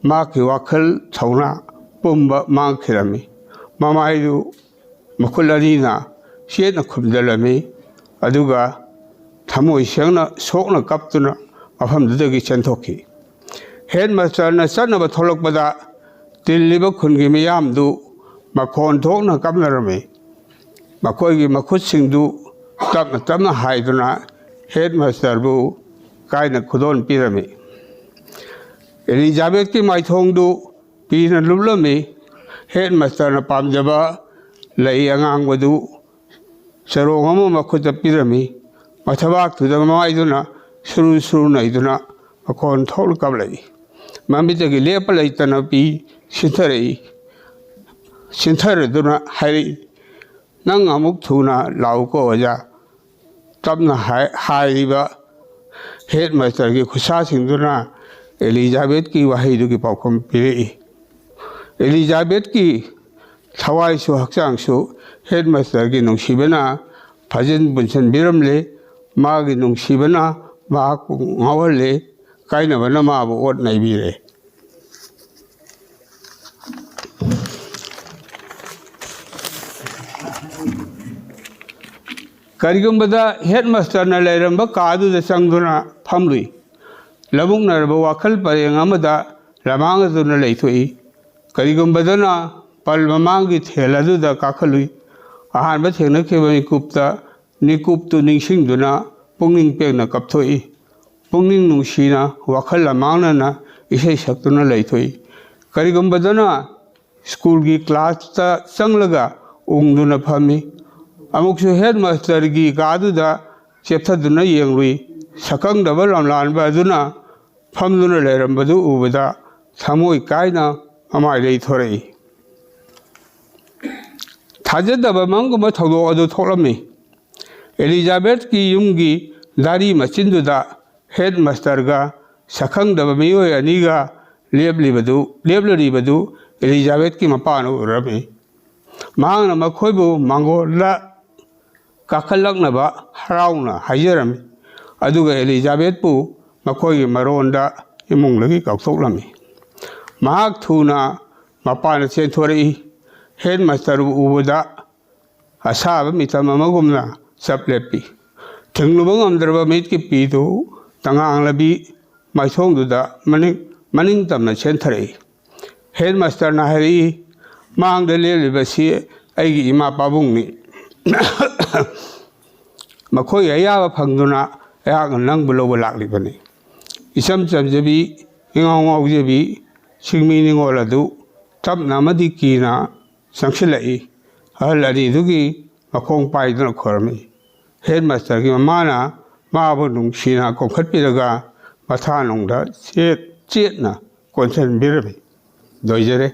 ꯃꯍꯥꯛꯀꯤ ꯋꯥꯈꯜ ꯊꯧꯅꯥ ꯄꯨꯝꯕ ꯃꯥꯡꯈꯤꯔꯝꯃꯤ꯫ ꯃꯃꯥꯏꯗꯨ ꯃꯈꯨꯠ ꯑꯅꯤꯅ ꯆꯦꯠꯅ ꯈꯨꯝꯖꯤꯜꯂꯝꯃꯤ꯫ ꯑꯗꯨꯒ ꯊꯃꯣꯏ ꯁꯦꯡꯅ ꯁꯣꯛꯅ ꯀꯞꯇꯨꯅ ꯃꯐꯝꯗꯨꯗꯒꯤ ꯆꯦꯟꯊꯣꯛꯈꯤ꯫ ꯍꯦꯗꯃꯥꯁꯇꯔꯅ ꯆꯠꯅꯕ ꯊꯣꯛꯂꯛꯄꯗ ꯇꯤꯜꯂꯤꯕ ꯈꯨꯟꯒꯤ ꯃꯤꯌꯥꯝꯗꯨ ꯃꯈꯣꯟ ꯊꯣꯛꯅ ꯀꯞꯅꯔꯝꯃꯤ꯫ ꯃꯈꯣꯏꯒꯤ ꯃꯈꯨꯠꯁꯤꯡꯗꯨ ꯇꯞꯅ ꯇꯞꯅ ꯍꯥꯏꯗꯨꯅ ꯍꯦꯗꯃꯥꯁꯇꯔꯕꯨ ꯀꯥꯏꯅ ꯈꯨꯗꯣꯜ ꯄꯤꯔꯝꯃꯤ꯫ ꯑꯦꯂꯤꯖꯥꯕꯦꯠꯀꯤ ꯃꯥꯏꯊꯣꯡꯗꯨ ꯄꯤꯅ ꯂꯨꯞꯂꯝꯃꯤ꯫ ꯍꯦꯗꯃꯥꯁꯇꯔꯅ ꯄꯥꯝꯖꯕ ꯂꯩ ꯑꯉꯥꯡꯕꯗꯨ ꯆꯔꯣꯡ ꯑꯃ ꯃꯈꯨꯠꯇ ꯄꯤꯔꯝꯃꯤ꯫ ꯃꯊꯕꯥꯛꯇꯨꯗ ꯃꯃꯥꯏꯗꯨꯅ ꯁꯨꯔꯨ ꯁꯨꯔꯨ ꯅꯩꯗꯨꯅ ꯃꯈꯣꯟ ꯊꯣꯛꯅ ꯀꯞꯂꯛꯏ꯫ ꯃꯃꯤꯠꯇꯒꯤ ꯂꯦꯞꯄ ꯂꯩꯇꯅ ꯄꯤ ꯁꯤꯟꯊꯔꯛꯏ꯫ ꯁꯤꯟꯊꯔꯗꯨꯅ ꯍꯥꯏꯔꯛꯏ, "ꯅꯪ ꯑꯃꯨꯛ ꯊꯨꯅ ꯂꯥꯛꯎꯀꯣ ꯑꯣꯖꯥ"꯫ ꯇꯞꯅ ꯍꯥꯏ-, ꯍꯥꯏꯔꯤꯕ ꯍꯦꯗ ꯃꯥꯁꯇꯔꯒꯤ ꯈꯨꯠꯁꯥꯁꯤꯡꯗꯨꯅ ꯑꯦꯂꯤꯖꯥꯕꯦꯠꯀꯤ ꯋꯥꯍꯩꯗꯨꯒꯤ ꯄꯥꯎꯈꯨꯝ ꯄꯤꯔꯛꯏ꯫ ꯑꯦꯂꯤꯖꯥꯕꯦꯠꯀꯤ ꯊꯋꯥꯏꯁꯨ ꯍꯛꯆꯥꯡꯁꯨ ꯍꯦꯗ ꯃꯥꯁꯇꯔꯒꯤ ꯅꯨꯡꯁꯤꯕꯅ ꯐꯥꯖꯤꯟ ꯄꯨꯟꯁꯤꯟꯕꯤꯔꯝꯂꯦ꯫ ꯃꯥꯒꯤ ꯅꯨꯡꯁꯤꯕꯅ ꯃꯍꯥꯛꯄꯨ ꯉꯥꯎꯍꯜꯂꯦ꯫ ꯀꯥꯏꯅꯕꯅ ꯃꯥꯕꯨ ꯑꯣꯠ ꯅꯩꯕꯤꯔꯦ꯫ ꯀꯔꯤꯒꯨꯝꯕꯗ ꯍꯦꯗ ꯃꯥꯁꯇꯔꯅ ꯂꯩꯔꯝꯕ ꯀꯥꯗꯨꯗ ꯆꯪꯗꯨꯅ ꯐꯝꯂꯨꯏ꯫ ꯂꯧꯕꯨꯛꯅꯔꯕ ꯋꯥꯈꯜ ꯄꯔꯦꯡ ꯑꯃꯗ ꯂꯃꯥꯡꯗꯨꯅ ꯂꯩꯊꯣꯛꯏ꯫ ꯀꯔꯤꯒꯨꯝꯕꯗꯅ ꯄꯜ ꯃꯃꯥꯡꯒꯤ ꯊꯦꯜ ꯑꯗꯨꯗ ꯀꯥꯈꯠꯂꯨꯏ꯫ ꯑꯍꯥꯟꯕ ꯊꯦꯡꯅꯈꯤꯕ ꯃꯤꯀꯨꯞꯇ ꯃꯤꯀꯨꯞꯇꯨ ꯅꯤꯡꯁꯤꯡꯗꯨꯅ ꯄꯨꯛꯅꯤꯡ ꯄꯦꯟꯅ ꯀꯞꯊꯣꯛꯏ꯫ ꯄꯨꯛꯅꯤꯡ ꯅꯨꯡꯁꯤꯅ ꯋꯥꯈꯜ ꯂꯃꯥꯡꯅꯅ ꯏꯁꯩ ꯁꯛꯇꯨꯅ ꯂꯩꯊꯣꯛꯏ꯫ ꯀꯔꯤꯒꯨꯝꯕꯗꯅ ꯁ꯭ꯀꯨꯜꯒꯤ ꯀ꯭ꯂꯥꯁꯇ ꯆꯪꯂꯒ ꯎꯪꯗꯨꯅ ꯐꯝꯃꯤ꯫ ꯑꯃꯨꯛꯁꯨ ꯍꯦꯗ ꯃꯥꯁꯇꯔꯒꯤ ꯀꯥꯗꯨꯗ ꯆꯦꯞꯊꯗꯨꯅ ꯌꯦꯡꯂꯨꯏ꯫ ꯁꯛꯈꯪꯗꯕ ꯂꯝꯂꯥꯟꯕ ꯑꯗꯨꯅ ꯐꯝꯗꯨꯅ ꯂꯩꯔꯝꯕꯗꯨ ꯎꯕꯗ ꯊꯃꯣꯏ ꯀꯥꯏꯅ ꯃꯃꯥꯏ ꯂꯩꯊꯣꯔꯛꯏ꯫ ꯊꯥꯖꯗꯕ ꯃꯪꯒꯨꯝꯕ ꯊꯧꯗꯣꯛ ꯑꯗꯨ ꯊꯣꯛꯂꯝꯃꯤ꯫ ꯑꯦꯂꯤꯖꯥꯕꯦꯠꯀꯤ ꯌꯨꯝꯒꯤ ꯗꯥꯔꯤ ꯃꯆꯤꯟꯗꯨꯗ ꯍꯦꯗ ꯃꯥꯁꯇꯔꯒ ꯁꯛꯈꯪꯗꯕ ꯃꯤꯑꯣꯏ ꯑꯅꯤꯒ ꯂꯦꯞꯂꯤꯕꯗꯨ, ꯂꯦꯞꯂꯔꯤꯕꯗꯨ ꯑꯦꯂꯤꯖꯥꯕꯦꯠꯀꯤ ꯃꯄꯥꯅ ꯎꯔꯝꯃꯤ꯫ ꯃꯍꯥꯛꯅ ꯃꯈꯣꯏꯕꯨ ꯃꯥꯡꯒꯣꯜꯗ ꯀꯥꯈꯠꯂꯛꯅꯕ ꯍꯔꯥꯎꯅ ꯍꯥꯏꯖꯔꯝꯃꯤ꯫ ꯑꯗꯨꯒ ꯑꯦꯂꯤꯖꯥꯕꯦꯠꯄꯨ ꯃꯈꯣꯏꯒꯤ ꯃꯔꯣꯟꯗ ꯏꯃꯨꯡꯗꯒꯤ ꯀꯧꯊꯣꯛꯂꯝꯃꯤ꯫ ꯃꯍꯥꯛ ꯊꯨꯅ ꯃꯄꯥꯟꯗ ꯆꯦꯟꯊꯣꯔꯛꯏ꯫ ꯍꯦꯗ ꯃꯥꯁꯇꯔꯕꯨ ꯎꯕꯗ ꯑꯁꯥꯕ ꯃꯤꯇꯝ ꯑꯃꯒꯨꯝꯅ ꯆꯞ ꯂꯦꯞꯄꯤ꯫ ꯊꯤꯡꯂꯨꯕ ꯉꯝꯗ꯭ꯔꯕ ꯃꯤꯠꯀꯤ ꯄꯤꯗꯨ ꯇꯉꯥꯡꯂꯕꯤ ꯃꯥꯏꯊꯣꯡꯗꯨꯗ ꯃꯅꯤꯡ, ꯃꯅꯤꯡ ꯇꯝꯅ ꯆꯦꯟꯊꯔꯛꯏ꯫ ꯍꯦꯗ ꯃꯥꯁꯇꯔꯅ ꯍꯥꯏꯔꯛꯏ, "ꯃꯥꯡꯗ ꯂꯦꯞꯂꯤꯕꯁꯤ ꯑꯩꯒꯤ ꯏꯃꯥ ꯄꯥꯕꯨꯡꯅꯤ꯫ ꯃꯈꯣꯏꯒꯤ ꯑꯌꯥꯕ ꯐꯪꯗꯨꯅ ꯑꯩꯍꯥꯛꯅ ꯅꯪꯕꯨ ꯂꯧꯕ ꯂꯥꯛꯂꯤꯕꯅꯤ"꯫ ꯏꯆꯝ ꯆꯝꯖꯕꯤ, ꯏꯉꯥꯎ ꯉꯥꯎꯖꯕꯤ ꯆꯤꯡꯃꯤ ꯅꯤꯉꯣꯜ ꯑꯗꯨ ꯇꯞꯅ ꯑꯃꯗꯤ ꯀꯤꯅ ꯆꯪꯁꯤꯜꯂꯛꯏ꯫ ꯑꯍꯜ ꯑꯅꯤꯗꯨꯒꯤ ꯃꯈꯣꯡ ꯄꯥꯏꯗꯨꯅ ꯈꯣꯏꯔꯝꯃꯤ꯫ ꯍꯦꯗ ꯃꯥꯁꯇꯔꯒꯤ ꯃꯃꯥꯅ ꯃꯥꯕꯨ ꯅꯨꯡꯁꯤꯅ ꯀꯣꯟꯈꯠꯄꯤꯔꯒ ꯃꯊꯥꯅꯨꯡꯗ ꯆꯦꯠ ꯆꯦꯠꯅ ꯀꯣꯟꯁꯤꯟꯕꯤꯔꯝꯃꯤ꯫ ꯂꯣꯏꯖꯔꯦ꯫